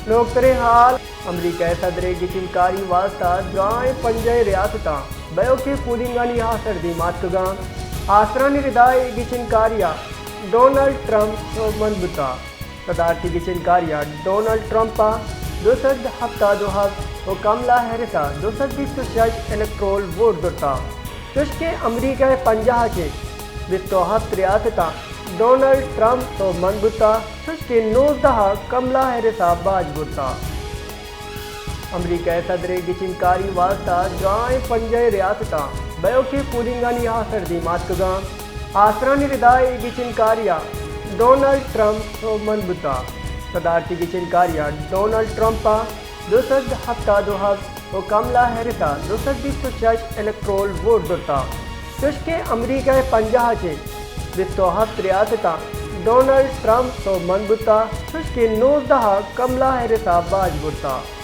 نوکتریں حال، امریکہ ءِ صدر ءِ گچین کاری واستہ درائیں پنجاہیں ریاستاں بایوکیں پولنگانی آسر دیما اتکگاں۔ آسرانی ردا ءَ اے گچین کاری ءَ ڈونلڈ ٹرمپ سوبمند بوتگ۔ صدارتی گچین کاری ءَ ڈونلڈ ٹرمپ ءَ دو سد ہپتاد ءُ ہپت ءُ کملا ہیرس ءَ دو سد بیست ءُ شش الیکٹرول ووٹ زرتگ، چوشکہ امریکہ ءِ پنجاہ ءَ چہ بیست ءُ ہپت ریاستاں ڈونلڈ ٹرمپ سوبمند بوتگ، چوشکہ نوزدہ ءَ کملا ہیرس ءَ باج برتگ۔ امریکہ ءِ صدر ءِ گچین کاری واستہ درائیں پنجاہیں ریاستاں بایوکیں پولنگانی آسر دیما اتکگاں۔ آسرانی ردا ءَ اے گچین کاری ءَ ڈونلڈ ٹرمپ سوبمند بوتگ۔ صدارتی گچین کاری ءَ ڈونلڈ ٹرمپ ءَ دو سد ہپتاد ءُ ہپت ءُ کملا ہیرس ءَ دو سد بیست ءُ شش الیکٹرول ووٹ زرتگ، چوشکہ امریکہ ءِ پنجاہ ءَ چہ بیست ءُ ہپت ریاستاں ڈونلڈ ٹرمپ سوبمند بوتگ، چوشکہ نوزدہ ءَ کملا ہیرس ءَ باج برتگ۔